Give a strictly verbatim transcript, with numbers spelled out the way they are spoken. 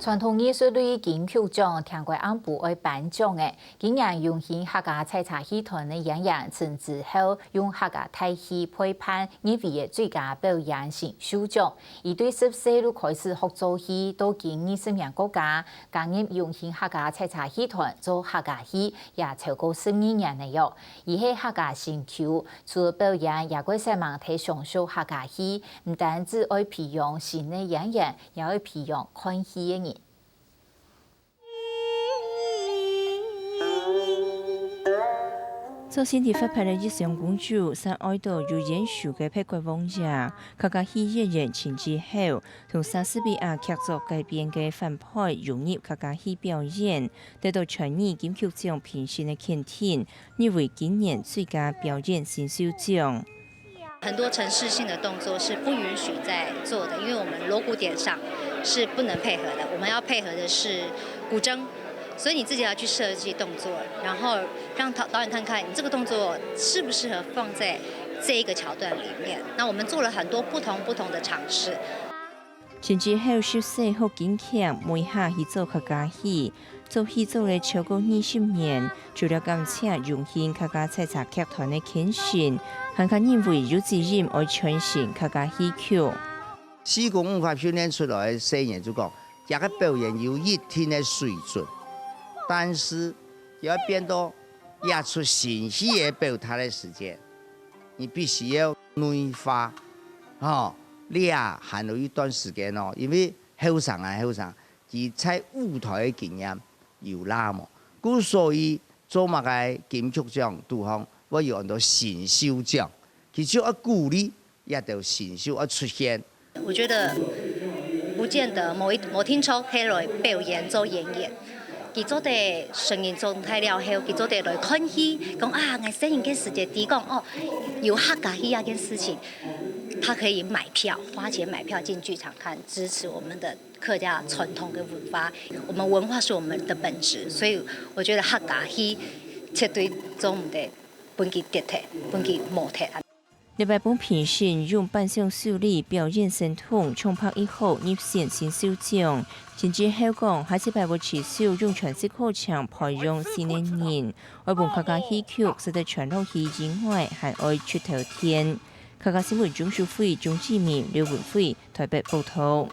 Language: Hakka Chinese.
傳統藝術類金曲獎聽講暗晡愛頒獎了，今年榮幸客家採茶戲團个演員陳之后用客家大戲配扮入圍个最佳表演新秀獎。佢對十歲就開始學做戲，到今二十年過加，加入榮幸客家採茶戲團做客家戲也超過十二年了喲。佢係客家心臼，除了表演，也會煞猛在享受客家戲，毋單止愛培養新个演員，也愛培養看戲个人。 作興在發牌个一雙公主，煞愛到有緣投个別國王爺，客家戲演員陳之后，同莎士比亞劇作改編个反派融入客家戲表演，得到全語金曲獎評審个肯定，入圍今年最佳表演新秀獎。 很多程式性的动作是不允许再做的，因为我们锣鼓点上是不能配合的，我们要配合的是古筝，所以你自己要去设计动作，然后让导导演看看你这个动作适不适合放在这一个桥段里面。那我们做了很多不同不同的尝试。 甚至後續細學京劇，尾下去做客家戲，做戲做了超過二十年，除了感謝榮幸客家採茶劇團个肯定，還較認為有責任愛傳承客家戲曲。戲曲文化訓練出來个細人就講，這个表演有一定个水準，但是要變到這齣新戲个表達个時間，你必須要內化，吼，這還有一段時間哦，因為 後生啊後生，佢在舞台个經驗有罅無？故所以做麼个金曲獎肚項會有恁多新秀獎，佢就愛鼓勵這兜新秀愛出現。我覺得不見得某一某聽眾係來表演做演員，佢做得成人狀態了後，佢做得來看戲，講啊，𠊎細人个時節知講哦，有客家戲這件事情，他可以買票，花錢買票進劇場看，支持我們的 客家傳統个文化，我們文化是我們的本質，所以我覺得客家戲絕對做毋得分佢跌忒，分佢無忒。這擺分評審用扮相秀麗表演生動，唱白一號入選新秀獎。陳之后講，下一擺會持續用全息課程培養新个人，愛分客家戲曲使得傳落去以外，還愛出頭天。客家新聞鍾淑慧、鍾志明、劉文輝台北報導。